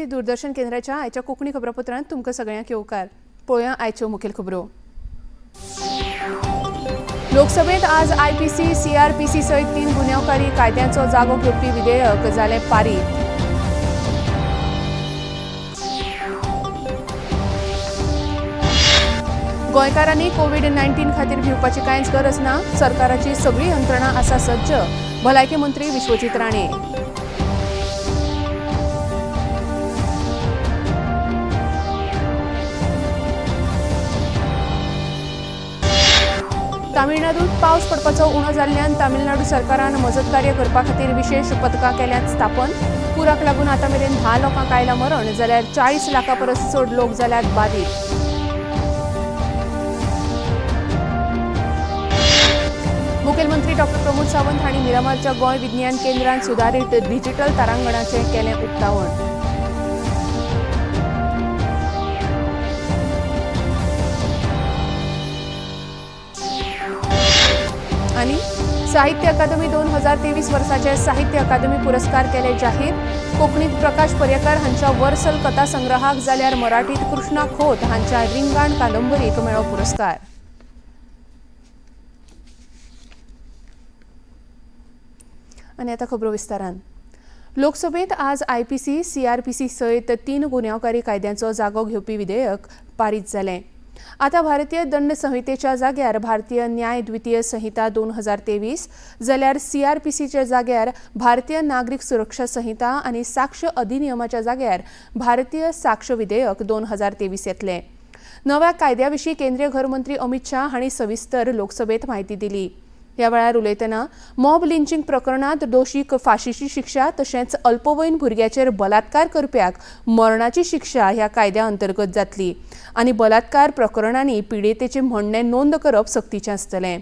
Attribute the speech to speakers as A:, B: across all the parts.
A: दूरदर्शन केंद्राच्या आयच्या कोंकणी खबरापत्रांत तुमकां सगळ्यांक येवकार. पळोवया आयच्यो मुखेल खबरो. लोकसभेत आज आयपीसी, सीआरपीसी सयत 3 गुन्यांवकारी कायद्यांचो जागो घेवपी विधेयक जालें पारीत. गोंयकारांनी कोवीड-19 खातीर भिवपाची कांयच गरज ना, सरकाराची सगळी यंत्रणा आसा सज्ज, भलायकी मंत्री विश्वजीत राणे. तामिळनाडूत पावस पडपाचो उणो जाल्ल्यान तामिळनाडू सरकारान मजत कार्य करपा खातीर विशेश पथकां केल्यांत स्थापन. पुराक लागून आतां मेरेन 10 लोकांक आयलां मरण, जाल्यार 40 लाखां परस चड लोक जाल्यात बादीत. मुखेलमंत्री डॉ प्रमोद सावंत हांणी मिरामारच्या गोंय विज्ञान केंद्रांत सुदारीत डिजिटल तारांगणाचें केलें उक्तावण. आनी साहित्य अकादमी 2023 वर्साचे साहित्य अकादमी पुरस्कार केले जाहीर. कोंकणीत प्रकाश पर्येकार हांच्या वर्सल कथा संग्रहाक जाल्यार मराठीत कृष्णा खोत हांच्या रिंगाण कादंबरीक मेळ्ळो पुरस्कार. आनी आतां खबरो विस्तारान. लोकसभेत आज आयपीसी, सीआरपीसी सयत 3 गुन्यांवकारी कायद्यांचो जागो घेवपी विधेयक पारीत जालें. आतां भारतीय दंड संहितेच्या जाग्यार भारतीय न्याय द्वितीय संहिता 2023, जाल्यार सीआरपीसीच्या जाग्यार भारतीय नागरीक सुरक्षा संहिता आनी साक्ष अधिनियमाच्या जाग्यार भारतीय साक्ष विधेयक 2023 येतलें. नव्या कायद्या विशीं केंद्रीय घरमंत्री अमित शाह हांणी सविस्तर लोकसभेत म्हायती दिली. ह्या वेळार उलयतना मॉब लिंचिंग प्रकरणांत दोशीक फाशीची शिक्षा तशेंच अल्पवयीन भुरग्याचेर बलात्कार करप्याक मरणाची शिक्षा ह्या कायद्या अंतर्गत जातली आनी बलात्कार प्रकरणांनी पिडितेचें म्हणणें नोंद करप सक्तीचें आसतलें.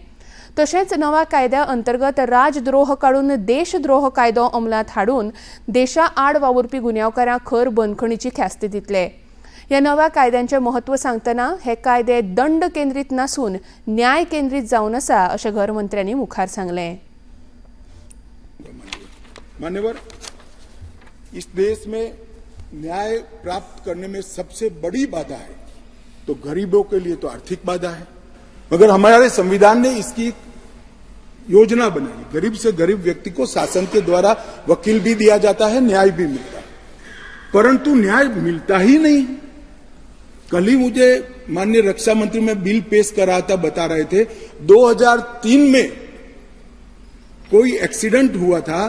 A: तशेंच नव्या कायद्या अंतर्गत राजद्रोह काडून देशद्रोह कायदो अंमलांत हाडून देशा आड वावुरपी गुन्यांवकारांक खर बंदखणीची ख्यास्ती दितले. ह्या नव्या कायद्यांचें म्हत्व सांगतना हे कायदे दंड केंद्रीत नासून न्याय केंद्रीत जावन आसा अशें घरमंत्र्यांनी मुखार सांगलें.
B: मान्यवर, इस देश में न्याय प्राप्त करने में सबसे बड़ी बाधा है तो गरीबों के लिए तो आर्थिक बाधा है, मगर हमारे संविधान ने इसकी योजना बनाई। गरीब से गरीब व्यक्ति को शासन के द्वारा वकील भी दिया जाता है, न्याय भी मिलता है, परंतु न्याय मिलता ही नहीं। कल ही मुझे माननीय रक्षा मंत्री में बिल पेश कर रहा था, बता रहे थे 2003 में कोई एक्सीडेंट हुआ था,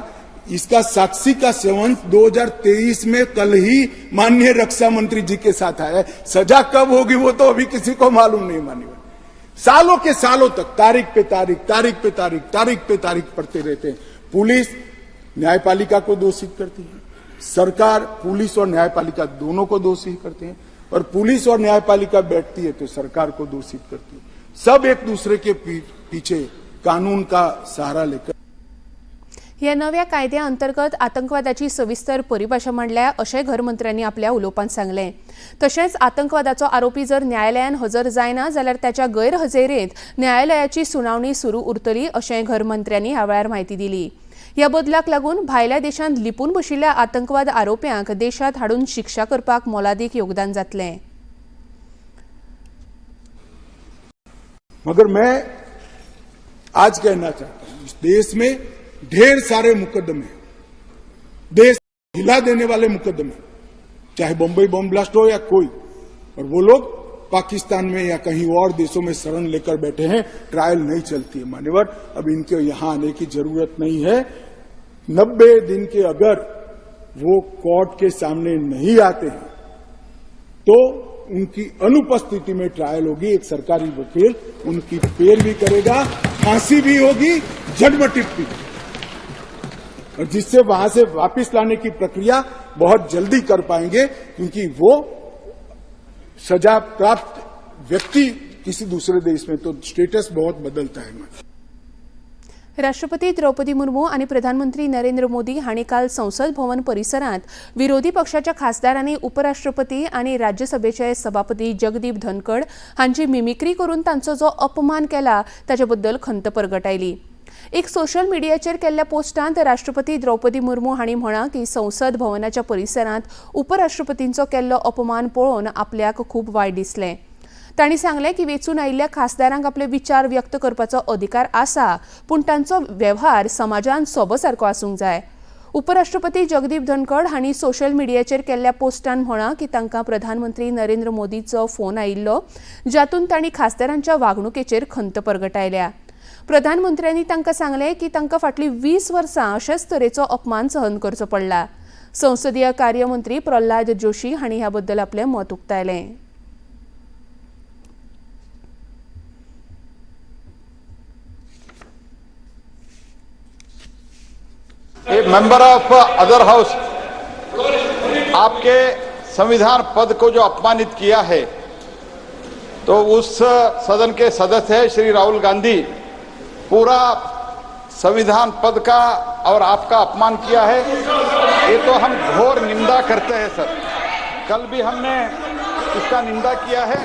B: इसका साक्षी का सेवन 2023 में कल ही माननीय रक्षा मंत्री जी के साथ आया। सजा कब होगी वो तो अभी किसी को मालूम नहीं। माननीय, सालों के सालों तक तारीख पे तारीख, तारीख पे तारीख, तारीख पे तारीख पढ़ते रहते हैं। पुलिस न्यायपालिका को दोषित करती है, सरकार पुलिस और न्यायपालिका दोनों को दोषी करते हैं और पुलिस और न्यायपालिका बैठती है तो सरकार को दोषित करती है। सब एक दूसरे के पीछे कानून का सहारा लेकर
A: ह्या नव्या कायद्या अंतर्गत आतंकवादाची सविस्तर परिभाशा मांडल्या अशें घरमंत्र्यांनी आपल्या उलोवपांत सांगलें. तशेंच आतंकवादाचो आरोपी जर न्यायालयान हजर जायना जाल्यार ताच्या गैरहजेरेंत न्यायालयाची सुनावणी सुरू उरतली अशें घरमंत्र्यांनी ह्या वेळार म्हायती दिली. ह्या बदलाक लागून भायल्या देशांत लिपून बशिल्ल्या आतंकवाद आरोप्यांक देशांत हाडून शिक्षा करपाक मोलादीक योगदान जातलें.
B: मगर मैं आज कहना चाहता हूं, इस देश में ढेर सारे मुकदमे, देश हिला देने वाले मुकदमे, चाहे बम्बई बम ब्लास्ट हो या कोई, और वो लोग पाकिस्तान में या कहीं और देशों में शरण लेकर बैठे हैं, ट्रायल नहीं चलती है। मान्यवर, अब इनके यहां आने की जरूरत नहीं है। 90 दिन के अगर वो कोर्ट के सामने नहीं आते हैं तो उनकी अनुपस्थिति में ट्रायल होगी। एक सरकारी वकील उनकी पैरवी करेगा, फांसी भी होगी, जन्मठेप भी, और जिससे वहां से वापस लाने की प्रक्रिया बहुत जल्दी कर पाएंगे, क्योंकि वो सजा प्राप्त व्यक्ति किसी दूसरे देश में तो स्टेटस बहुत बदलता है।
A: राष्ट्रपती द्रौपदी मुर्मू आनी प्रधानमंत्री नरेंद्र मोदी हांणी काल संसद भवन परिसरांत विरोधी पक्षाच्या खासदारांनी उपराष्ट्रपती आनी राज्यसभेचे सभापती जगदीप धनखड हांची मिमिक्री करून तांचो जो अपमान केला ताचे बद्दल खंत परगटायली. एक सोशल मिडियाचेर केल्ल्या पोस्टांत राष्ट्रपती द्रौपदी मुर्मू हांणी म्हळां की संसद भवनाच्या परिसरांत उपराष्ट्रपतींचो केल्लो अपमान पळोवन आपल्याक खूब वायट दिसलें. तांणी सांगलें की वेंचून आयिल्ल्या खासदारांक आपले विचार व्यक्त करपाचो अधिकार आसा, पूण तांचो वेव्हार समाजान सोबो सारको आसूंक जाय. उपराष्ट्रपती जगदीप धनखड हांणी सोशल मिडियाचेर केल्ल्या पोस्टान म्हळां की तांकां प्रधानमंत्री नरेंद्र मोदीचो फोन आयिल्लो, जातूंत तांणी खासदारांच्या वागणुकेचेर खंत परगटायल्या. प्रधानमंत्र्यांनी तांकां सांगलें की तांकां फाटलीं 20 वर्सां अशेच तरेचो अपमान सहन करचो पडला. संसदीय कार्यमंत्री प्रल्हाद जोशी हांणी ह्या बद्दल आपलें मत उक्तायलें.
C: A member of other house आपके संविधान पद को जो अपमानित किया है, तो उस सदन के सदस्य है श्री राहुल गांधी, पूरा संविधान पद का और आपका अपमान किया है, ये तो हम घोर निंदा करते हैं सर। कल भी हमने इसका निंदा किया है।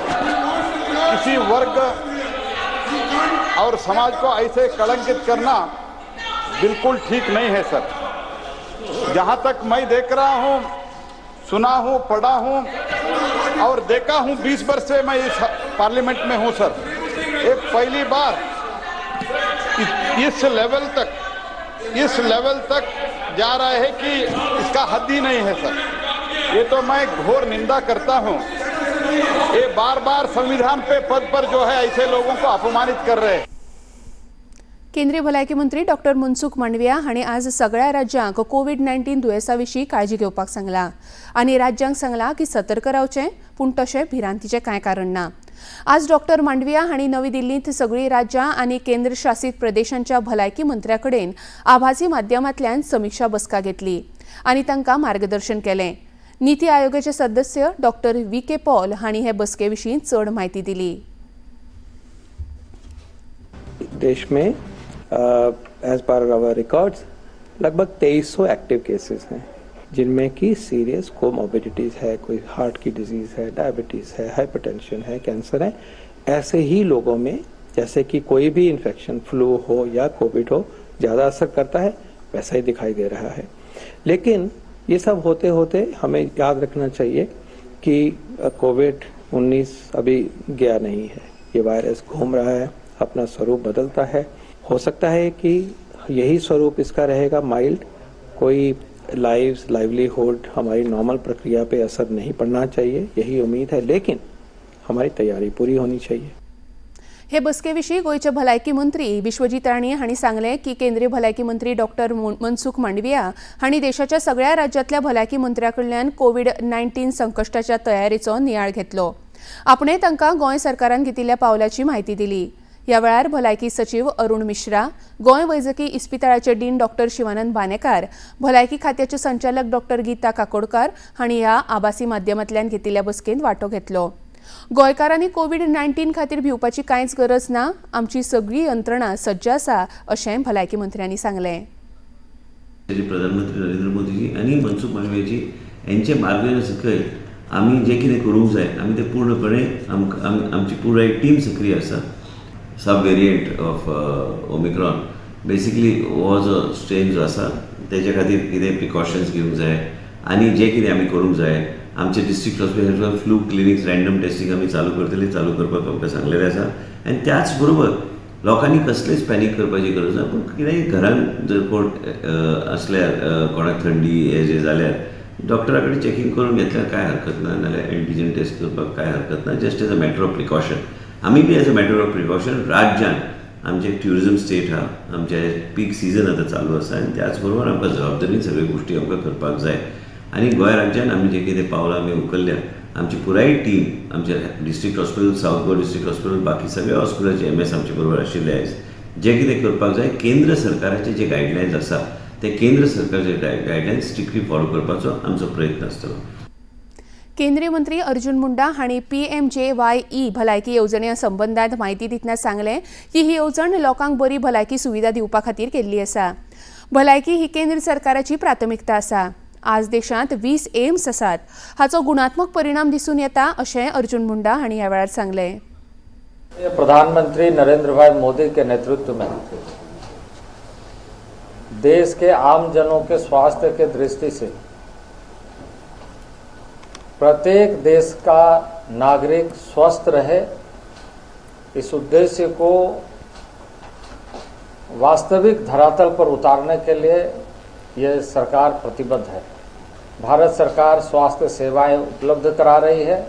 C: किसी वर्ग और समाज को ऐसे कलंकित करना बिल्कुल ठीक नहीं है सर। जहां तक मैं देख रहा हूं, सुना हूं, पढ़ा हूं और देखा हूं, 20 वर्ष से मैं इस पार्लियामेंट में हूं सर, ये पहली बार इस लेवल तक जा रहा है कि इसका हद ही नहीं है सर। ये तो मैं घोर निंदा करता हूं। ये बार बार संविधान पे पद पर जो है ऐसे लोगों को अपमानित कर रहे हैं।
A: केंद्रीय भलायकी मंत्री डॉक्टर मनसुख मांडविया हांणी आज सगळ्या राज्यांक कोवीड-19 दुयेंसा विशीं काळजी घेवपाक सांगलां आनी राज्यांक सांगलां की सतर्क रावचें, पूण तशें भिरांतीचें कांय कारण ना. आज डॉक्टर मांडविया हांणी नवी दिल्लींत सगळीं राज्यां आनी केंद्रशासीत प्रदेशांच्या भलायकी मंत्र्या कडेन आभासी माध्यमांतल्यान समिक्षा बसका घेतली आनी तांकां मार्गदर्शन केलें. नीती आयोगाचे सदस्य डॉक्टर व्ही के पॉल हांणी हे बसके विशीं चड म्हायती दिली.
D: देश में एज पर our records लगभग 2300 एक्टिव केसेस हैं, जिनमें कि सीरियस कोमॉर्बिडिटीज़ है, कोई हार्ट की डिजीज़ है, डायबिटीज़ है, हाइपरटेंशन है, कैंसर है। ऐसे ही लोगों में, जैसे कि कोई भी इन्फेक्शन फ्लू हो या कोविड हो, ज़्यादा असर करता है, वैसा ही दिखाई दे रहा है। लेकिन ये सब होते होते हमें याद रखना चाहिए कि कोविड-19 अभी गया नहीं है। ये वायरस घूम रहा है, अपना स्वरूप बदलता है। हो सकता है कि यही स्वरूप इसका रहेगा, माइल्ड, कोई लाइव्स, लाइवलीहुड, हमारी नॉर्मल प्रक्रिया पे असर नहीं पड़ना चाहिए, यही उम्मीद है, लेकिन हमारी तैयारी पूरी होनी चाहिए।
A: हे बसके विशीं गोंयचे भलायकी मंत्री विश्वजीत राणे हांणी सांगलें की केंद्रीय भलायकी मंत्री डॉक्टर मनसुख मांडविया हांणी देशाच्या सगळ्या राज्यांतल्या भलायकी मंत्र्या कडल्यान कोवीड-19 संकश्टाच्या तयारेचो नियाळ घेतलो. आपणे तांकां गोंय सरकारान घेतिल्ल्या पावलाची म्हायती दिली. ह्या वेळार भलायकी सचीव अरुण मिश्रा, गोंय वैजकी इस्पितळाचे डीन डॉक्टर शिवानंद बानेकार, भलायकी खात्याचे संचालक डॉक्टर गीता काकोडकार हांणी ह्या आभासी माध्यमांतल्यान घेतिल्ल्या बसकेंत वांटो घेतलो. गोंयकारांनी कोवीड-19 खातीर भिवपाची कांयच गरज ना, आमची सगळी यंत्रणा सज्ज आसा, अशें भलायकी मंत्र्यांनी सांगलें.
E: प्रधानमंत्री नरेंद्र मोदीजी आनी मनसुख मांडवियाजी यांचे मार्गदर्शन सकयल आमी जें कितें करूंक जाय आमी तें पूर्णपणे आमची पुराय टीम सक्रीय आसा. सब वेरियंट ऑफ ओमिक्रॉन बेसिकली हो जो स्ट्रेन जो आसा तेजे खातीर कितें प्रिकॉशन्स घेवंक जाय आनी जें कितें आमी करूंक जाय, आमचे district hospital flu clinics, random testing आमी चालू करतले, चालू करपाक आमकां सांगलेलें आसा. आनी त्याच बरोबर लोकांनी कसलेच पॅनीक करपाची गरज ना, पूण कितेंय घरान जर कोण आसल्यार, कोणाक थंडी हें जें जाल्यार डॉक्टरा कडेन चॅकींग करून घेतल्यार कांय हरकत ना, नाल्यार एंटीजन टेस्ट करपाक कांय हरकत ना, just as a matter of precaution. आमी बी as a matter of precaution राज्यान आमचें ट्युरिजम स्टेट आहा, आमचें पीक सिजन आतां चालू आसा आनी त्याच बरोबर आमकां जबाबदारीन सगळ्यो गोश्टी आमकां करपाक जाय. आनी गोंय राज्यान आमी जें कितें पावलां आमी उखल्ल्या, आमची पुराय टीम, आमचे district hospital, South Goa district hospital, बाकी सगळ्या हॉस्पिटलाचे एम एस आमचे बरोबर आशिल्ले आयज. जें कितें करपाक जाय, केंद्र सरकाराचे जे गायडलायन्स आसा ते केंद्र सरकारचे गायडलायन्स स्ट्रिक्टली फॉलो करपाचो आमचो प्रयत्न आसतलो.
A: केंद्रीय मंत्री अर्जुन मुंडा हांणी पीएमजेवायई भलायकी येवजणे संबंदांत म्हायती दितना सांगलें की ही येवजण लोकांक बरी भलायकी सुविधा दिवपा खातीर केल्ली आसा. भलायकी ही केंद्र सरकाराची प्राथमिकता आसा. आज देशांत 20 एम्स आसात, हाचो गुणात्मक परिणाम दिसून येता, अशें अर्जुन मुंडा हांणी ह्या वेळार सांगलें.
F: प्रधानमंत्री नरेंद्र भाई मोदी के नेतृत्व में देश के आम जनों के स्वास्थ्य के दृष्टि से प्रत्येक देश का नागरिक स्वस्थ रहे, इस उद्देश्य को वास्तविक धरातल पर उतारने के लिए ये सरकार प्रतिबद्ध है। भारत सरकार स्वास्थ्य सेवाएं उपलब्ध करा रही है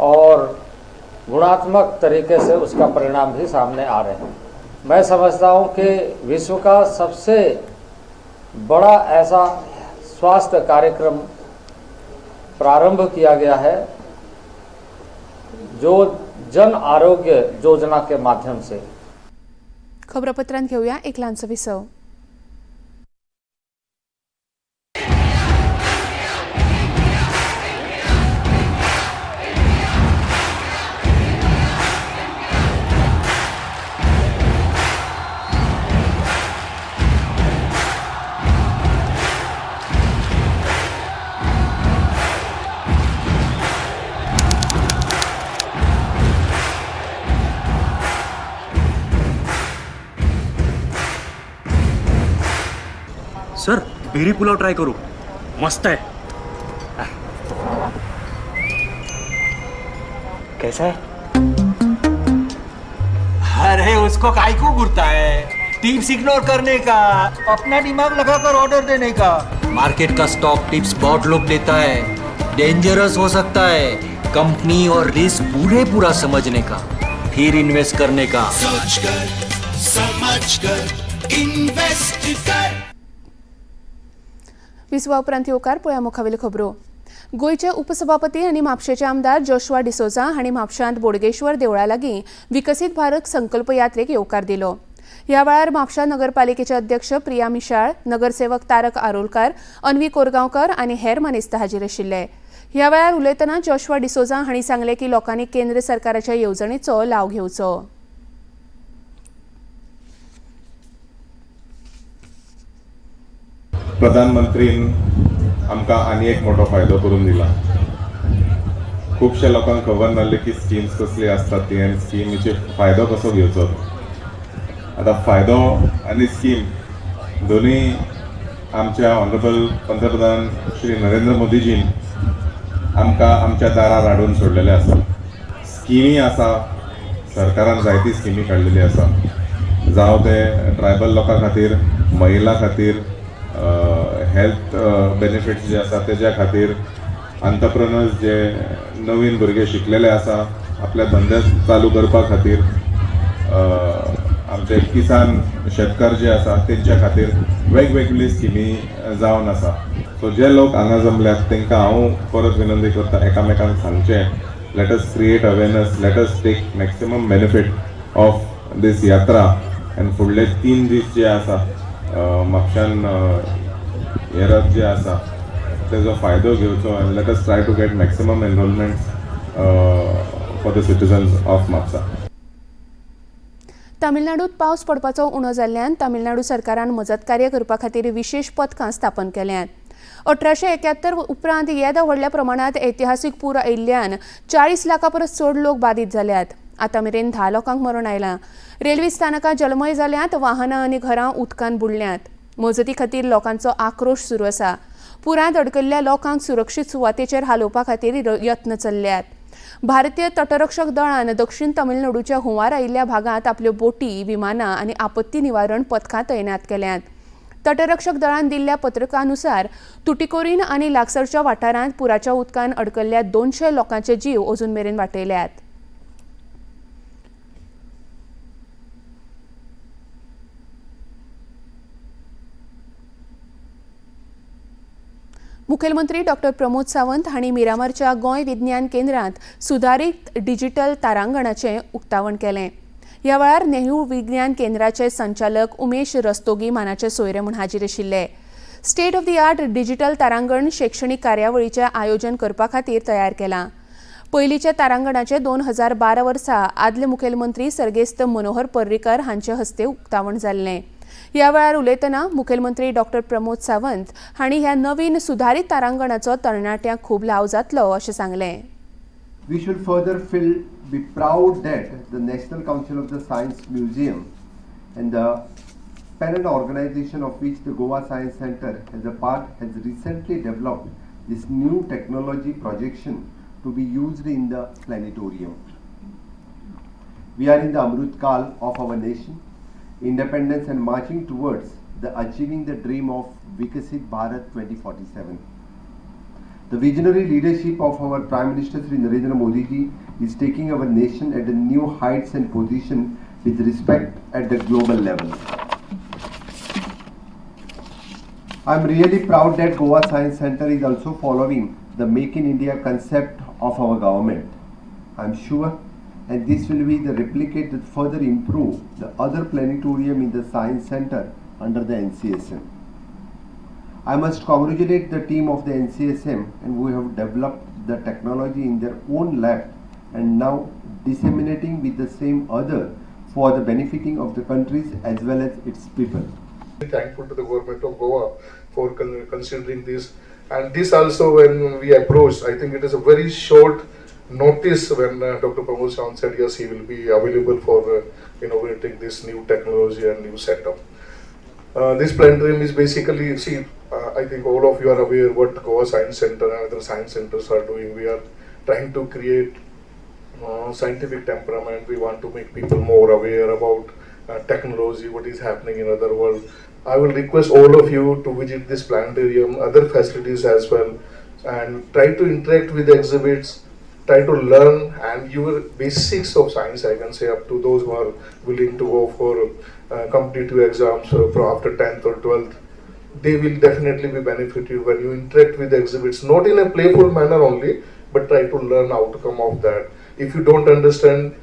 F: और गुणात्मक तरीके से उसका परिणाम भी सामने आ रहे हैं। मैं समझता हूं कि विश्व का सबसे बड़ा ऐसा स्वास्थ्य कार्यक्रम प्रारंभ किया गया है जो जन आरोग्य योजना के माध्यम से।
A: खबरापत्रांत घेवया एक ल्हानसो विसव।
G: सर, बेरी पुलाव ट्राय करू, मस्त आहे। कैसा है?
H: अरे उसको काय को घूरता है? टिप्स इग्नोर करने का, अपना दिमाग लगाकर ऑर्डर देने का।
I: मार्केट का स्टॉक टिप्स बहुत लोग देता है, डेंजरस हो सकता है। कंपनी और रिस्क पूरे पूरा समझने का, फिर इन्वेस्ट करने का।
J: सोच कर, समझ कर, इन्वेस्ट कर।
A: विसवा उपरांत येवकार। पळया मुखावेल्यो खबरो। गोंयचे उपसभापती आनी म्हापशेचे आमदार जोशुआ डिसोझा हांणी म्हापशांत बोडगेश्वर देवळा लागीं विकसीत भारत संकल्प यात्रेक येवकार दिलो। ह्या वेळार म्हापशा नगरपालिकेचे अध्यक्ष प्रिया मिशाळ, नगरसेवक तारक आरोलकार, अन्वी कोरगांवकर आनी हेर मानेस्त हाजीर आशिल्ले। ह्या वेळार उलयतना जोशुआ डिसोझा हांणी सांगलें की लोकांनी केंद्र सरकाराच्या येवजणेचो लाव घेवचो।
K: प्रधानमंत्रीन आमकां आनी एक मोठो फायदो करून दिला। खुबश्या लोकांक खबर नासली की स्किम्स कसली आसतात ती आनी स्किमीचे फायदो कसो घेवचो। आतां फायदो आनी स्कीम दोनूय आमच्या ऑनरेबल पंतप्रधान श्री नरेंद्र मोदीजीन आमकां आमच्या दारार हाडून सोडलेले आसा। स्किमी आसा, सरकारान जायती स्किमी काडलेली आसा, जावं ते ट्रायबल लोकां खातीर, महिला खातीर, हेल्थ बेनिफिट्स जे आसा तेज्या खातीर, आंतरप्रेनर्स जे नवीन भुरगे शिकलेले आसा आपले धंदे चालू करपा खातीर, आमचे किसान शेतकार जे आसा तेंच्या खातीर वेगवेगळी स्किमी जावन आसा। सो जे लोक हांगा जमल्यात तांकां हांव परत विनंती करता, एकामेकांक सांगचें, let us create awareness, let us take maximum benefit of this यात्रा आनी फुडले 3 दीस जे आसा म्हापशान हे रथ जे आसा तेजो फायदो घेवचो आनी let us try to get maximum enrollment for the citizens of Mapusa.
A: तामिळनाडूत पावस पडपाचो उणो जाल्ल्यान तामिळनाडू सरकारान मजत कार्य करपा खातीर विशेश पथकां स्थापन केल्यांत। 1871 उपरांत येदा व्हडल्या प्रमाणांत ऐतिहासीक पूर आयिल्ल्यान 40 लाखां परस चड लोक बादीत जाल्यात। आतां मेरेन 10 लोकांक मरण आयलां। रेल्वे स्थानकां जलमय जाल्यांत। वाहनां आनी घरां उदकान बुडल्यांत। मजती खातीर लोकांचो आक्रोश सुरू आसा। पुरांत अडकल्ल्या लोकांक सुरक्षीत सुवातेचेर हालोवपा खातीर यत्न चल्ल्यात। भारतीय तटरक्षक दळान दक्षिण तमिळनाडूच्या हुंवार आयिल्ल्या भागांत आपल्यो बोटी, विमानां आनी आपत्ती निवारण पथकां तैनात केल्यांत। तटरक्षक दळान दिल्ल्या पत्रकानुसार तुटिकोरीन आनी लागसरच्या वाठारांत पुराच्या उदकान अडकल्ल्या 200 लोकांचे जीव अजून मेरेन वाटयल्यात। मुखेलमंत्री डॉक्टर प्रमोद सावंत हांणी मिरामारच्या गोंय विज्ञान केंद्रांत सुदारीत डिजिटल तारांगणाचें उक्तावण केलें। ह्या वेळार नेहरू विज्ञान केंद्राचे संचालक उमेश रस्तोगी मानाचे सोयरे म्हूण हाजीर आशिल्ले। State of the art digital तारांगण शैक्षणीक कार्यावळीचें आयोजन करपा खातीर तयार केलां। पयलींच्या तारांगणाचें 2012 वर्सा आदले मुखेलमंत्री सर्गेस्त मनोहर पर्रीकर हांचे हस्ते उक्तावण जाल्लें। ह्या वेळार उलयतना मुखेलमंत्री डॉक्टर प्रमोद सावंत हांणी ह्या नवीन सुदारीत तारांगणाचो तरणाट्यांक खूब लाव जातलो अशें सांगलें।
L: We should further feel be proud that the National Council of the Science Museum and the parent organization of which the Goa Science Center as a part has recently developed this new technology projection to be used in the planetarium. We are in the Amrut Kaal of our nation, independence and marching towards the achieving the dream of Vikasit Bharat 2047. The visionary leadership of our Prime Minister Shri Narendra Modi ji is taking our nation at a new heights and position with respect at the global level. I am really proud that Goa Science Center is also following the Make in India concept of our government. I am sure and this will be the replicate that further improve the other planetarium in the Science Center under the NCSM. I must congratulate the team of the NCSM and who have developed the technology in their own lab and now disseminating with the same other for the benefiting of the countries as well as its people.
M: Thankful to the government of Goa for considering this, and this also when we approached, I think it is a very short notice when Dr. Pramod Sawant said yes, he will be available for inaugurating this new technology and new setup. This planetarium is basically, see, I think all of you are aware what Goa Science Center and other science centers are doing. We are trying to create scientific temperament. We want to make people more aware about technology, what is happening in other world. I will request all of you to visit this planetarium, other facilities as well, and try to interact with the exhibits, try to learn, and your basics of science, I can say, up to those who are willing to go for competitive exams for after 10th or 12th, they will definitely be benefited when you interact with the exhibits, not in a playful manner only, but try to learn outcome of that. If you don't understand,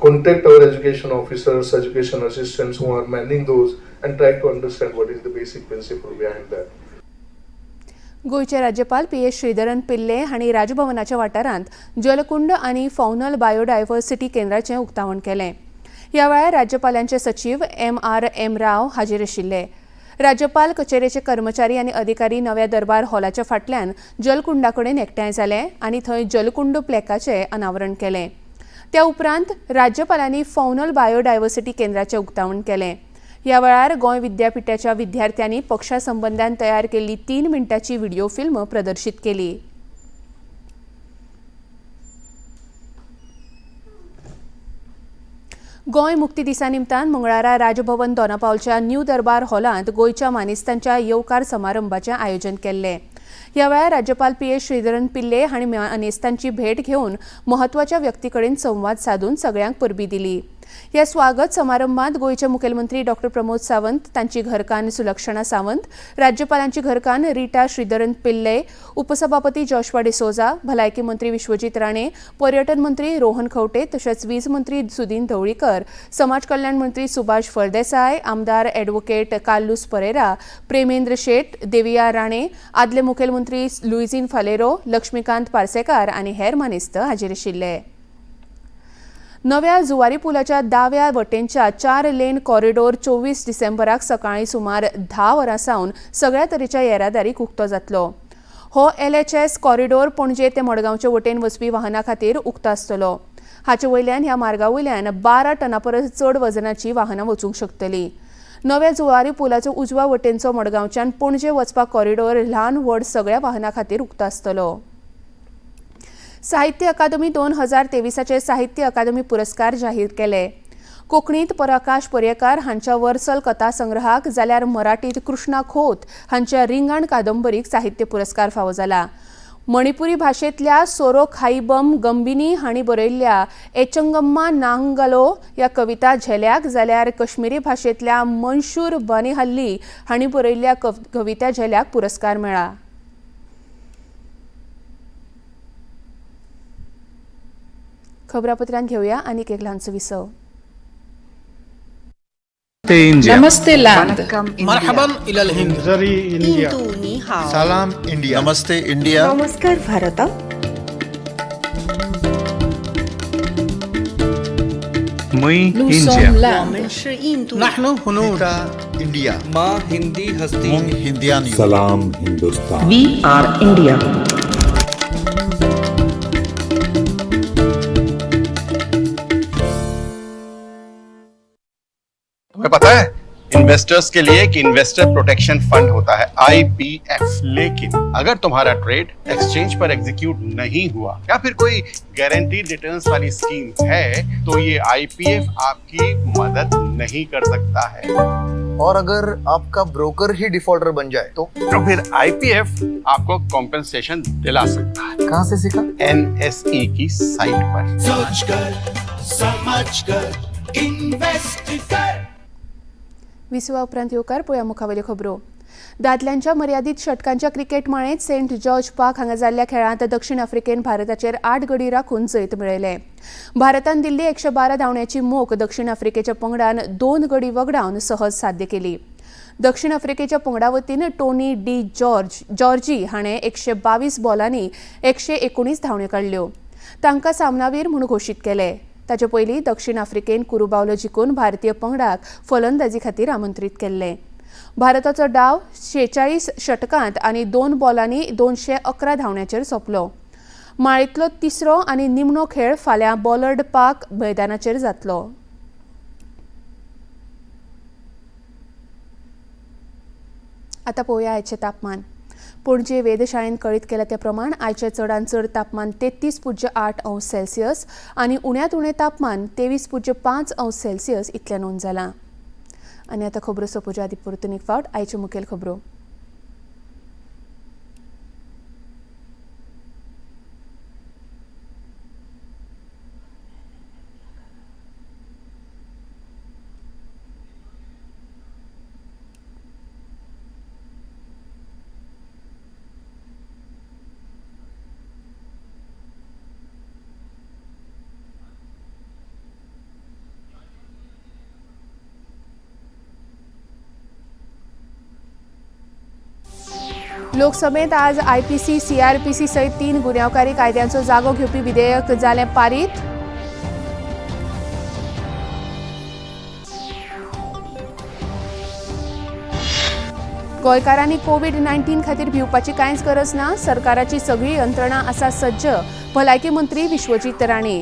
M: contact our education officers, education assistants who are manning those, and try to understand what is the basic principle behind that.
A: गोंयचे राज्यपाल P S Sreedharan पिल्ले हांणी राजभवनाच्या वाठारांत जलकुंड आनी faunal biodiversity केंद्राचें उक्तावण केलें. ह्या वेळार राज्यपालांचे सचीव एम आर एम राव हाजीर आशिल्ले. राज्यपाल कचेरेचे कर्मचारी आनी अधिकारी नव्या दरबार हॉलाच्या फाटल्यान जलकुंडा कडेन एकठांय जाले आनी थंय जलकुंड प्लॅकाचें अनावरण केलें. त्या उपरांत राज्यपालांनी फौनल बायोडायव्हर्सिटी केंद्राचें उक्तावण केलें. ह्या वेळार गोंय विद्यापिठाच्या विद्यार्थ्यांनी पक्षा संबंदान तयार केल्ली 3 मिनटांची व्हिडिओ फिल्म प्रदर्शीत केली. गोंय मुक्ती दिसा निमतान मंगळारा राजभवन दोनापावलच्या न्यू दरबार हॉलांत गोंयच्या मानेस्तांच्या येवकार समारंभाचें आयोजन केल्लें. ह्या वेळार राज्यपाल पी एस श्रीधरन पिल्ले हांणी मानेस्तांची भेट घेवन म्हत्वाच्या व्यक्ती कडेन संवाद सादून सगळ्यांक परबीं दिली. ह्या स्वागत समारंभात गोंयचे मुखेलमंत्री डॉक्टर प्रमोद सावंत, तांची घरकान्न सुलक्षणा सावंत, राज्यपालांची घरकान्न रिटा श्रीधरन पिल्ले, उपसभापती जॉशवा डिसोजा, भलायकी मंत्री विश्वजीत राणे, पर्यटन मंत्री रोहन खंवटे, तशेंच वीज मंत्री सुदीन ढवळीकर, समाज कल्याण मंत्री सुभाष फळदेसाय, आमदार ॲडव्होकेट कार्लुस परेरा, प्रेमेंद्र शेट, देविया राणे, आदले मुखेलमंत्री लुईझीन फालेरो, लक्ष्मीकांत पार्सेकार आनी हेर मानेस्त हाजीर आशिल्ले. नव्या जुवारी पुलाच्या दाव्या वटेनच्या 4 लेन कॉरिडोर 24 डिसेंबराक सकाळीं सुमार 10 वरां सावन सगळ्या तरेच्या येरादारीक उक्तो जातलो. हो LHS corridor Panaji ते मडगांवचे वटेन वचपी वाहनां खातीर उक्तो आसतलो. हाचे वयल्यान ह्या मार्गा वयल्यान 12 टना परस चड वजनाची वाहनां वचूंक शकतलीं. नव्या जुवारी पुलाचो उजव्या वटेनचो मडगांवच्यान पणजे वचपाक कॉरिडोर ल्हान व्हड सगळ्या वाहनां खातीर उक्तो आसतलो. साहित्य अकादमी 2023 साहित्य अकादमी पुरस्कार जाहीर केले. कोंकणीत प्रकाश पर्येकार हांच्या वर्सल कथा संग्रहाक जाल्यार मराठीत कृष्णा खोत हांच्या रिंगाण कादंबरीक साहित्य पुरस्कार फावो जाला. मणिपुरी भाशेंतल्या सोरो खाईबम गंबिनी हांणी बरयल्ल्या एचंगम्मा नांगलो ह्या कविता झेल्याक जाल्यार कश्मीरी भाशेंतल्या मनशूर बनिहल्ली हांणी बरयल्ल्या कविता झेल्याक पुरस्कार मेळ्ळा. खबरापत्रांत घेऊया आनीक एक ल्हानसो विसव.
N: नमस्ते लैंड,
O: मरहबन इलल हिंद,
N: इंडिया,
O: सलाम इंडिया, नमस्ते इंडिया,
N: नमस्कार भारत,
G: मै इंडिया,
O: नहनु हुनूद इंडिया,
I: मां हिंदी हस्ती,
O: मुंग हिंदियानी,
B: सलाम हिंदुस्तान,
N: we are India.
C: तुम्हें पता है
P: इन्वेस्टर्स के लिए एक इन्वेस्टर प्रोटेक्शन फंड होता है, IPF। लेकिन अगर तुम्हारा ट्रेड एक्सचेंज पर एग्जीक्यूट नहीं हुआ या फिर कोई गारंटीड रिटर्न्स वाली स्कीम है, तो ये IPF आपकी मदद नहीं कर सकता है।
Q: और अगर आपका ब्रोकर ही डिफॉल्टर बन जाए तो
P: फिर IPF आपको कॉम्पेंसेशन दिला सकता है।
Q: कहाँ से सीखा?
P: NSE की साइट पर।
J: सोच कर, समझ कर, इन्वेस्ट कर।
A: विसवा उपरांत येवकार पळोवया मुखावेल्यो खबरो। दादल्यांच्या मर्यादीत षटकांच्या क्रिकेट माळेंत सेंट जॉर्ज पार्क हांगा जाल्ल्या खेळांत दक्षिण आफ्रिकेन भारताचेर 8 गडी राखून जैत मेळयलें। भारतान दिल्ली 112 धांवड्याची मोख दक्षिण आफ्रिकेच्या पंगडान 2 गडी वगडावन सहज साध्य केली। दक्षिण आफ्रिकेच्या पंगडा वतीन टोनी डी जॉर्जी हाणें 122 बॉलांनी 119 धांवड्यो काडल्यो। तांकां सामनावीर म्हूण घोशीत केले। ताचे पयलीं दक्षिण आफ्रिकेन कुरुबावलो जिखून भारतीय पंगडाक फलंदाजी खातीर आमंत्रीत केल्ले। भारताचो डाव 46 षटकांत आनी 2 बॉलांनी 211 धांवड्यांचेर सोंपलो। माळेंतलो तिसरो आनी निमणो खेळ फाल्यां बॉलर्ड पार्क मैदानाचेर जातलो। आतां पळोवया आयचें तापमान। पणजे वेधशाळेन कळीत केलां ते प्रमाण आयचें चडांत चड तापमान 33.8 अंश सेल्सियस आनी उण्यांत उणें तापमान 23.5 अंश सेल्सियस इतलें नोंद जालां। आनी आतां खबरो सोंपोवच्या आदीं परतून एक फावट आयच्यो मुखेल खबरो। लोकसभेत आज IPC, CRPC सयत 3 गुन्यांवकारी कायद्यांचो जागो घेवपी विधेयक जालें पारीत। गोंयकारांनी कोवीड-19 खातीर भिवपाची कांयच गरज ना, सरकाराची सगळी यंत्रणा आसा सज्ज, भलायकी मंत्री विश्वजीत राणे।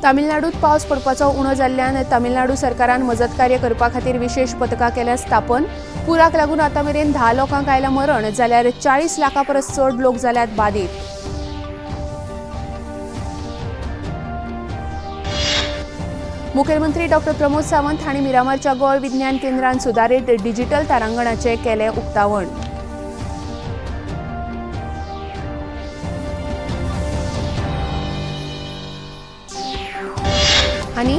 A: तामिळनाडूत पावस पडपाचो उणो जाल्ल्यान तामिळनाडू सरकारान मजत कार्य करपा खातीर विशेष पथकां केल्या स्थापन। पुराक लागून आतां मेरेन 10 लोकांक आयलां मरण, जाल्यार 40 लाखां परस चड लोक जाल्यात बादीत। मुखेलमंत्री डॉ प्रमोद सावंत हांणी मिरामारच्या गोंय विज्ञान केंद्रान सुदारीत डिजिटल तारांगणाचें केलें उक्तावण। आनी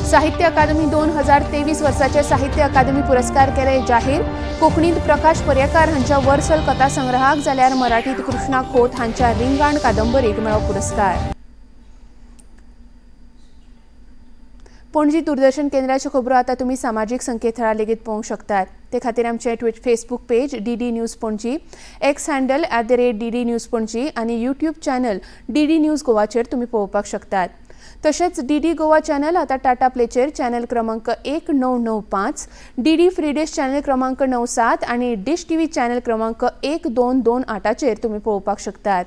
A: साहित्य अकादमी 2023 वर्साचे साहित्य अकादमी पुरस्कार केले जाहीर। कोंकणींत प्रकाश पर्येकार हांच्या वर्सल कथा संग्रहाक जाल्यार मराठीत कृष्णा खोत हांच्या रिंगाण कादंबरीक मेळ्ळो पुरस्कार। पणजी दूरदर्शन केंद्राच्यो खबरो आतां तुमी सामाजीक संकेतथळार लेगीत पळोवंक शकतात। ते खातीर आमचें tweet Facebook page DD news Panaji, X handle @DD news Panaji आनी यूट्यूब चॅनल DD news गोवाचेर तुमी पळोवपाक शकतात। तशेंच DD Goa channel आतां टाटा प्लेचेर चॅनल क्रमांक 1995, DD free dish channel क्रमांक 97 आनी डिश टीव्ही चॅनल क्रमांक 1228चेर तुमी पळोवपाक शकतात।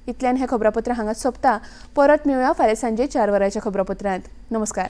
A: इतल्यान हें खबरापत्र हांगाच सोंपता। परत मेळुया फाल्यां सांजे 4 वरांच्या खबरापत्रांत। नमस्कार।